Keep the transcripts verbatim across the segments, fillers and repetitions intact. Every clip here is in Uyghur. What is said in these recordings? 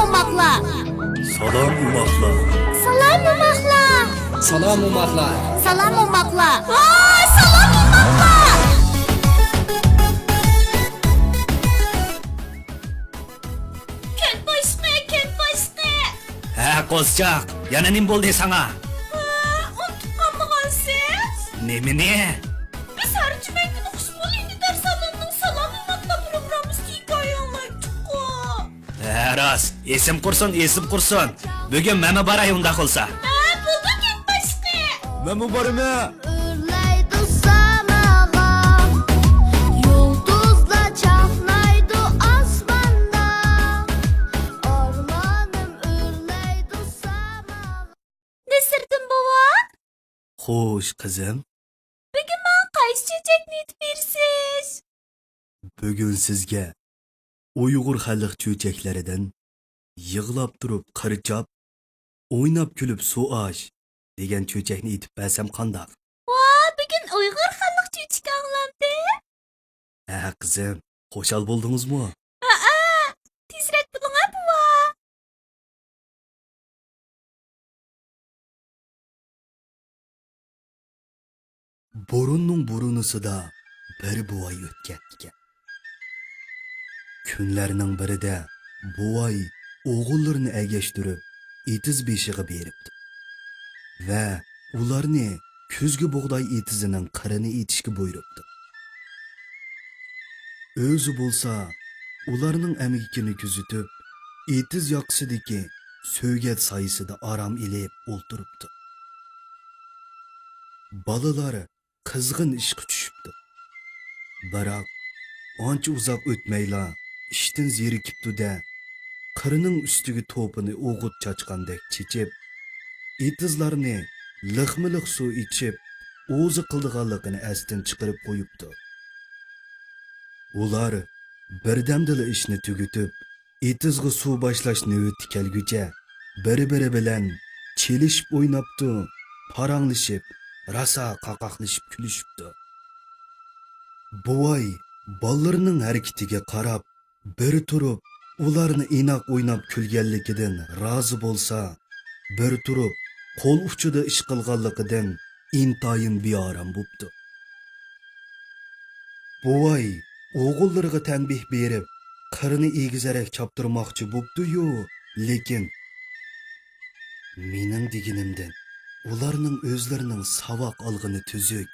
ئوماقلار. سالام ئوماقلار. سالام ئوماقلار. سالام ئوماقلار. سالام ئوماقلار. ۋاي، سالام ئوماقلار. كەنت باشلىقى، كەنت باشلىقى. ھە، قوزىچاق، يەنە نېمە بولدى ساڭا؟ ھە، ئۇنتۇپ قالمىغانسىز؟ نېمىنى؟ بىز ھەر جۈمە كۈنى خۇشبۇي ئىنتىزار سالونىنىڭ سالام ئوماقلار پروگراممىسىدا ھېكايە ئاڭلايتتۇققۇ. ھە، راست. ئېسىم قۇرسۇن، ئېسىم قۇرسۇن. بۈگۈن مەنمۇ باراي ئۇنداق بولسا. ھە، بولدى، كەنت باشلىقى. مەنمۇ بارىمەن. ئۆرلەيدۇ ساماغا، يۇلتۇزلار چاقنايدۇ ئاسماندا. ئارمانىم ئۆرلەيدۇ ساماغا. نەسىردىن بوۋا. خوش، قىزىم. بۈگۈن ماڭا قايسى چۆچەكنى ئېتىپ بېرىسىز؟ بۈگۈن سىزگە ئۇيغۇر خەلق چۆچەكلىرىدىن يىغلاپ تۇرۇپ قىرچاپ، ئويناپ كۈلۈپ سۇ ئاش دېگەن چۆچەكنى ئېتىپ بەرسەم قانداق؟ ۋا، بۈگۈن ئۇيغۇر خەلق چۆچىكى ئاڭلاندى. ھە، قىزىم، خۇشال بولدىڭىزمۇ؟ ھەئە، تېزرەك بولۇڭا، بوۋا. بۇرۇننىڭ بۇرۇنىسىدا بىر بوۋاي ئۆتكەن ئىكەن. كۈنلەرنىڭ بىرىدە بوۋاي ئوغۇللىرىنى ئەگەشتۈرۈپ، ئېتىز بېشىغا بېرىپتۇ ۋە ئۇلارنى كۈزگى بۇغداي ئېتىزىنىڭ قىرىنى ئېتىشكە بۇيرۇپتۇ. ئۆزى بولسا ئۇلارنىڭ ئەمگىكىنى كۆزىتىپ، ئېتىز ياقىسىدىكى سۆگەت سايىسىدا ئارام ئېلىپ ئولتۇرۇپتۇ. بالىلار قىزغىن ئىشقا چۈشۈپتۇ. بىراق، ئانچە ئۇزاق ئۆتمەيلا ئىشتىن زېرىكىپتۇ-دە، قىرنىڭ ئۈستىگە توپىنى ئوغۇت چاچقاندەك چېچىپ، ئېتىزلارنى لىقمۇ-لىق سۇ ئېچىپ، ئوزۇق قىلىدىغانلىقىنى ئەستىن چىقىرىپ قويۇپتۇ. ئۇلار بىردەمدىلا ئىشنى تۈگىتىپ، ئېتىزغا سۇ باشلاش نۆۋىتى كەلگۈچە بىر-بىرى بىلەن چېلىشىپ ئويناپتۇ، پاراڭلىشىپ، راسا قاقاقلىشىپ كۈلۈشۈپتۇ. بوۋاي بالىلىرىنىڭ ھەرىكىتىگە قاراپ، بىر تۇرۇپ ئۇلارنى ئىناق ئويناپ كۈلگەنلىكىدىن رازى بولسا، بىر تۇرۇپ قول ئۇچىدا ئىش قىلغانلىقىدىن ئىنتايىن بىئارام بوپتۇ. بوۋاي ئوغۇللىرىغا تەنبىھ بېرىپ، قىرنى ئېگىزرەك چاپتۇرماقچى بوپتۇ-يۇ، لېكىن، مېنىڭ دېگىنىمدىن ئۇلارنىڭ ئۆزلىرىنىڭ ساۋاق ئالغىنى تۈزۈك.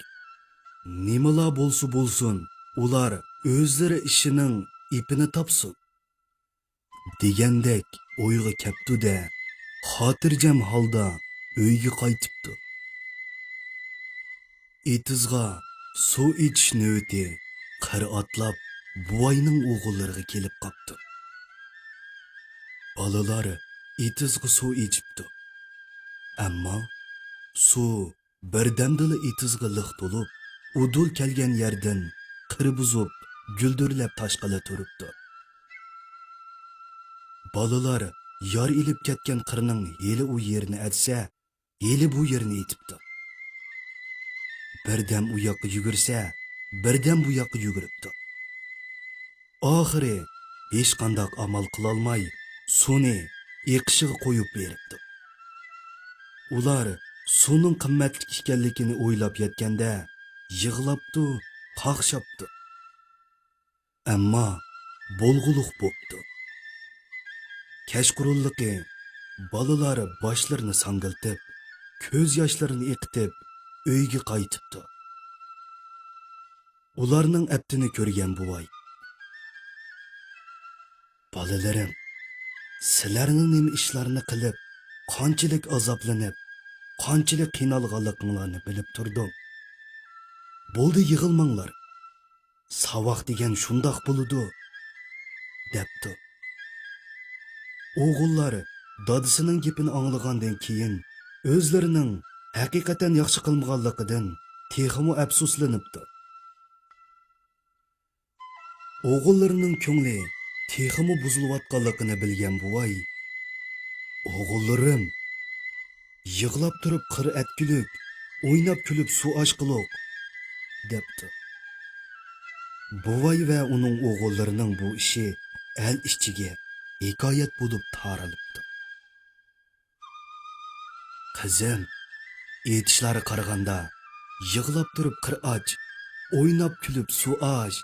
نېمىلا بولسا بولسۇن، ئۇلار ئۆزلىرى ئىشىنىڭ ئېپىنى تاپسۇن. دېگەندەك ئويغا كەپتۇ-دە، خاتىرجەم ھالدا ئۆيگە قايتىپتۇ. ئېتىزغا سۇ ئېچىش نۆۋىتى قىر ئاتلاپ بوۋاينىڭ ئوغۇللىرىغا كېلىپ قاپتۇ. بالىلار ئېتىزغا سۇ ئېچىپتۇ. ئەمما سۇ بىردەمدىلا ئېتىزغا لىق تولۇپ، ئۇدۇل كەلگەن يەردىن قىر بۇزۇپ، گۈلدۈرلەپ تاشقىلى تۇرۇپتۇ. بالىلار يار ئېلىپ كەتكەن قىرنىڭ ھېلى ئۇ يېرىنى ئەتسە، ھېلى بۇ يېرىنى ئېتىپتۇ. بىردەم ئۇ ياققا يۈگۈرسە، بىردەم بۇ ياققا يۈگۈرۈپتۇ. ئاخىرى ھېچقانداق ئامال قىلالماي، سۇنى ئېقىشىغا قويۇپ بېرىپتۇ. ئۇلار سۇنىڭ قىممەتلىك ئىكەنلىكىنى ئويلاپ يەتكەندە، يىغلاپتۇ، قاقشاپتۇ. ئەمما بولغۇلۇق بوپتۇ. كەچقۇرۇنلۇقى بالىلار باشلىرىنى ساڭگىلتىپ، كۆز ياشلىرىنى ئېقىتىپ، ئۆيگە قايتىپتۇ. ئۇلارنىڭ ئەپتىنى كۆرگەن بوۋاي، بالىلىرىم، سىلەرنىڭ نېمە ئىشلارنى قىلىپ، قانچىلىك ئازابلىنىپ، قانچىلىك قىينالغانلىقىڭلارنى بىلىپ تۇردۇم. بولدى، يىغلىماڭلار. ساۋاق دېگەن شۇنداق بولىدۇ، دەپتۇ. ئوغۇللار دادىسىنىڭ گېپىنى ئاڭلىغاندىن كېيىن، ئۆزلىرىنىڭ ھەقىقەتەن ياخشى قىلمىغانلىقىدىن تېخىمۇ ئەپسۇسلىنىپتۇ. ئوغۇللىرىنىڭ كۆڭلى تېخىمۇ بۇزۇلۇۋاتقانلىقىنى بىلگەن بوۋاي، «ئوغۇللىرىم، يىغلاپ تۇرۇپ قىر ئەتكۈلۈك، ئويناپ كۈلۈپ سۇ ئاچقۇلۇق» دەپتۇ. بوۋاي ۋە ئۇنىڭ ئوغۇللىرىنىڭ بۇ ئىشى ئەل ئىچىگە، ھېكايەت بولۇپ تارىلىپتۇ. قىزىم، ئېيتىشلارغا قارىغاندا، يىغلاپ تۇرۇپ قىر ئاچ، ئويناپ كۈلۈپ سۇ ئاچ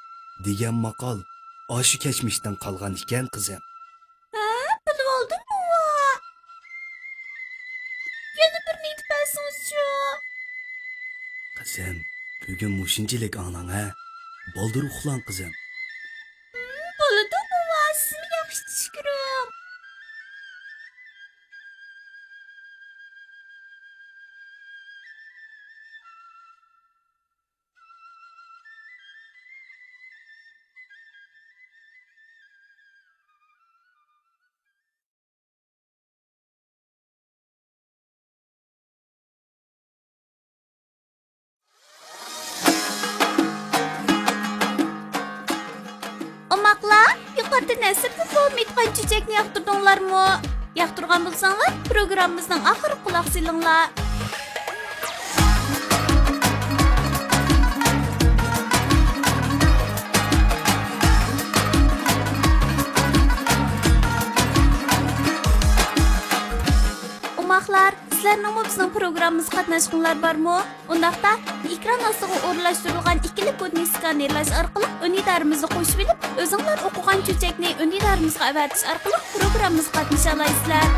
دېگەن ماقال ئاشۇ كەچمىشتىن قالغان ئىكەن، قىزىم. ھە، بىلىۋالدىم، بوۋا. يەنە بىرنى ئېيتىپ بەرسىڭىزچۇ؟ قىزىم، بۈگۈن مۇشۇنچىلىك ئاڭلاڭ ھە. بالدۇر ئۇخلاڭ، قىزىم. ھىم، بولىدۇ، بوۋا، سىزمۇ ياخشى چۈش كۆرۈڭ. ئوماقلار، يۇقىرىدا نەسىردىن بوۋام ئېيتقان چۆچەكنى ياقتۇردۇڭلارمۇ؟ ياقتۇرغان بولساڭلار، پروگراممىمىزنىڭ ئاخىرىغا قۇلاق سېلىڭلار. ئوماقلار، سىلەرنىڭمۇ بىزنىڭ پروگراممىمىزغا قاتناشقۇڭلار بارمۇ؟ ئۇنداقتا، ئېكران ئاستىغا ئورۇنلاشتۇرۇلغان ئىككىلىك كودنى سكانېرلاش ئارقىلىق ئۈندىدارىمىزنى قوشۇۋېلىپ، ئۆزۈڭلار ئوقۇغان چۆچەكنى ئۈندىدارىمىزغا ئەۋەتىش ئارقىلىق پروگراممىمىزغا قاتنىشالايسىلەر.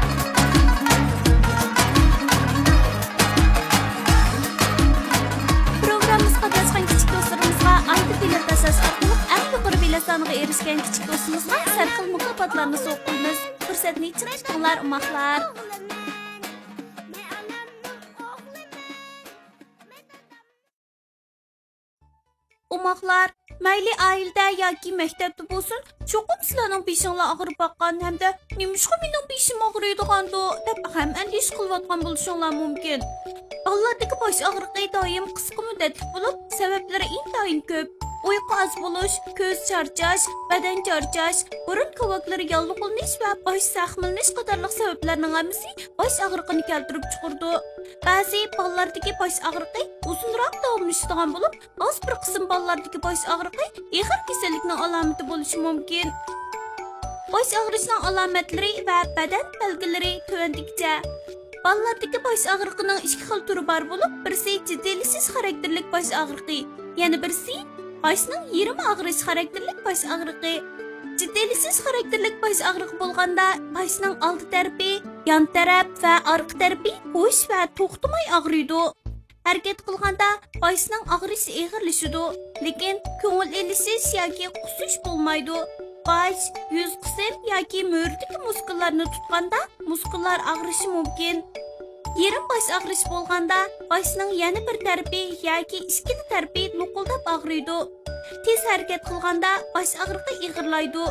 پروگراممىمىزغا قاتناشقان كىچىك دوستلىرىمىزغا ئايدا بېلەت تاشلاش ئارقىلىق ئەڭ يۇقىرى بېلەت سانىغا ئېرىشكەن كىچىك دوستىمىزغا سەرخىل مۇكاپاتلارنى سوۋغا قىلىمىز. پۇرسەتنى چىڭ تۇتۇڭلار، ئوماقلار. ئوماقلار، مەيلى ئائىلىدە ياكى مەكتەپتە بولسۇن، چوقۇم سىلەرنىڭ بېشىڭلار ئاغرىپ باققان ھەمدە نېمىشقا مېنىڭ بېشىم ئاغرىيدىغاندۇ دەپ غەم ئەندىشە قىلىۋاتقان بولۇشۇڭلار مۇمكىن. بالىلاردىكى باش ئاغرىقى دائىم قىسقا مۇددەتلىك بولۇپ، سەۋەبلىرى ئىنتايىن كۆپ. ئۇيقۇ ئاز بولۇش، كۆز چارچاش، بەدەن چارچاش، بۇرۇن كاۋاكلىرى ياللۇغلىنىش ۋە باش زەخىملىنىش قاتارلىق سەۋەبلەرنىڭ ھەممىسى باش ئاغرىقىنى كەلتۈرۈپ چىقىرىدۇ. بەزى بالىلاردىكى باش ئاغرىقى ئۇزۇنراق داۋاملىشىدىغان بولۇپ، ئاز بىر قىسىم بالىلاردىكى باش ئاغرىقى ئېغىر كېسەللىكنىڭ ئالامىتى بولۇشى مۇمكىن. باش ئاغرىشنىڭ ئالامەتلىرى ۋە بەدەن بەلگىلىرى تۆۋەندىكىچە. بالىلاردىكى باش ئاغرىقىنىڭ ئىككى خىل تۈرى بار بولۇپ، بىرسى جىددىيلىشىش خاراكتېرلىك باش ئاغرىقى، يەنە بىرسى باشنىڭ يېرىم ئاغرىش خاراكتېرلىك باش ئاغرىقى. جىددىيلىشىش خاراكتېرلىك باش ئاغرىقى بولغاندا، باشنىڭ ئالدى تەرىپى، يان تەرەپ ۋە ئارقا تەرىپى بوش ۋە توختىماي ئاغرىيدۇ. ھەرىكەت قىلغاندا باشنىڭ ئاغرىشى ئېغىرلىشىدۇ، لېكىن كۆڭۈل ئېلىشىش ياكى قۇسۇش بولمايدۇ. باش، يۈز قىسىم ياكى مۈرىدىكى مۇسكۇللارنى تۇتقاندا مۇسكۇللار ئاغرىشى مۇمكىن. يېرىم باش ئاغرىش بولغاندا باشنىڭ يەنە بىر تەرىپى ياكى ئىككىلا تەرىپى لوقۇلداپ ئاغرىيدۇ. تېز ھەرىكەت قىلغاندا باش ئاغرىقى ئېغىرلايدۇ.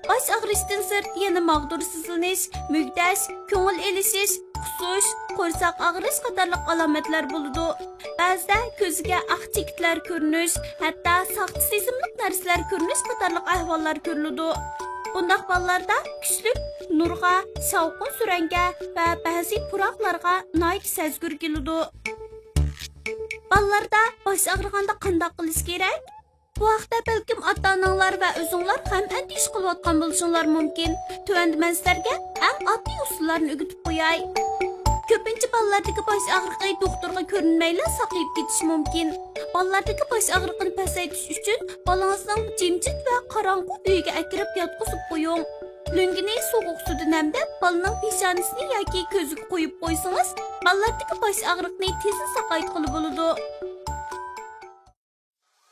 باش ئاغرىشتىن سىرت يەنە ماغدۇرسىزلىنىش، مۈگدەش، كۆڭۈل ئېلىشىش، قۇسۇش، قورساق ئاغرىش قاتارلىق ئالامەتلەر بولىدۇ. بەزىدە كۆزىگە ئاق چېكىتلەر كۆرۈنۈش، ھەتتا ساختا سېزىملىق نەرسىلەر كۆرۈنۈش قاتارلىق ئەھۋاللار كۆرۈلىدۇ. بۇنداق بالىلاردا كۈچلۈك نۇرغا، سالقىن سۈرەڭگە ۋە بەزى پۇراقلارغا ناھايىتى سەزگۈر كېلىدۇ. بالىلاردا باش ئاغرىغاندا قانداق قىلىش كېرەك؟ بۇ ھەقتە بەلكىم ئاتا-ئاناڭلار ۋە ئۆزۈڭلار غەم-ئەندىشە قىلىۋاتقان بولۇشۇڭلار مۇمكىن. تۆۋەندە مەن سىلەرگە ئەڭ ئاددىي ئۇسۇللارنى ئۆگىتىپ قوياي. كۆپىنچە بالىلاردىكى باش ئاغرىقى دوختۇرغا كۆرۈنمەيلا ساقىيىپ كېتىشى مۇمكىن. بالىلاردىكى باش ئاغرىقىنى پەسەيتىش ئۈچۈن بالىڭىزنىڭ جىمجىت ۋە قاراڭغۇ ئۆيگە ئەكىرىپ ياتقۇزۇپ قويۇڭ. لۆڭگىنى سوغۇق سۇدا نەمدەپ، بالىنىڭ پېشانىسىنى ياكى كۆزىگە قويۇپ قويسىڭىز، بالىلاردىكى باش ئاغرىقىنى تېزلا ساقايتقىلى بولىدۇ.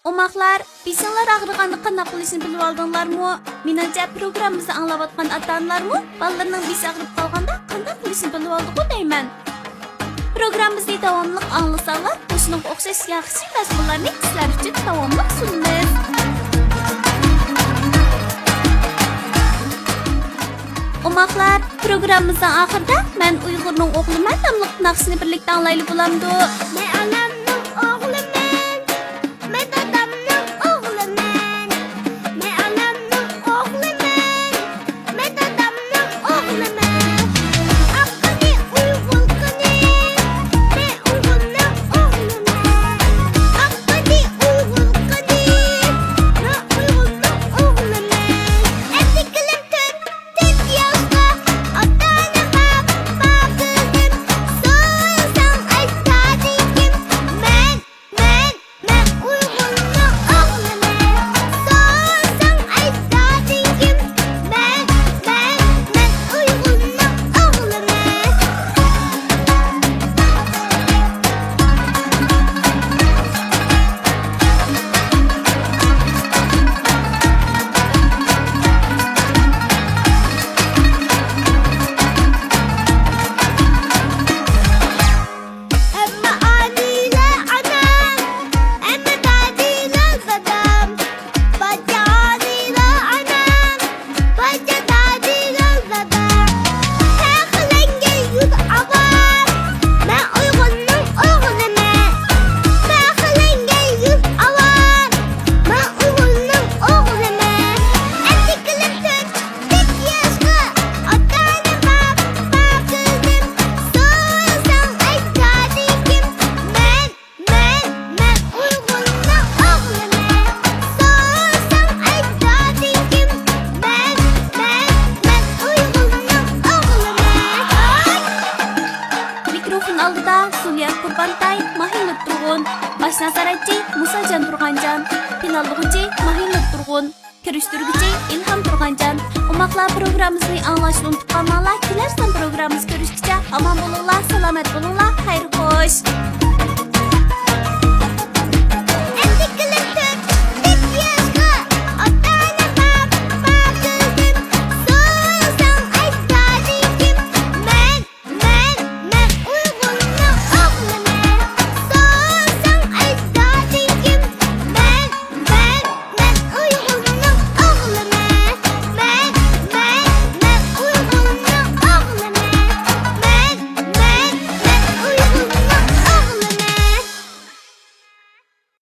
ئوماقلار، بېشىڭلار ئاغرىغاندا قانداق قىلىشنى بىلىۋالدىڭلارمۇ؟ مېنىڭچە، پروگراممىمىزنى ئاڭلاۋاتقان ئاتا-ئانىلارمۇ بالىلىرىنىڭ بېشى ئاغرىپ قالغاندا قانداق قىلىشنى بىلىۋالدىغۇ دەيمەن. پروگراممىمىزنى داۋاملىق ئاڭلىساڭلار، مۇشۇنىڭغا ئوخشاش ياخشى مەزمۇنلارنى سىلەر ئۈچۈن داۋاملىق سۇنىمىز. ئوماقلار، پروگراممىمىزنىڭ ئاخىرىدا مەن ئۇيغۇرنىڭ ئوغلىمەن ناملىق ناخشىنى بىرلىكتە ئاڭلايلى بولامدۇ؟ مەن ئانامنىڭ ئوغلىمەن، مەن دادامنىڭ ئوغلىمەن، مەن ئانامنىڭ ئوغلىمەن، مەن دادامنىڭ ئوغلىمەن. ئاق قېنى ئۇيغۇر قېنى، مەن ئۇيغۇرنىڭ ئوغلىمەن. ئاق قېنى ئۇيغۇر قېنى، مەن ئۇيغۇرنىڭ ئوغلىمەن. ئەتىكىلىم تۆت، تۆت يا تاللىغۇچى ماھىنۇر تۇرغۇن. كىرىشتۈرگۈچى ئىلھام تۇرغانجان. ئوماقلار پروگراممىسىنى ئاڭلاشنى ئۇنتۇپ قالماڭلار. كېلەر سان پروگراممىسى كۆرۈشكىچە ئامان بولۇڭلار، سالامەت بولۇڭلار، خەير خوش.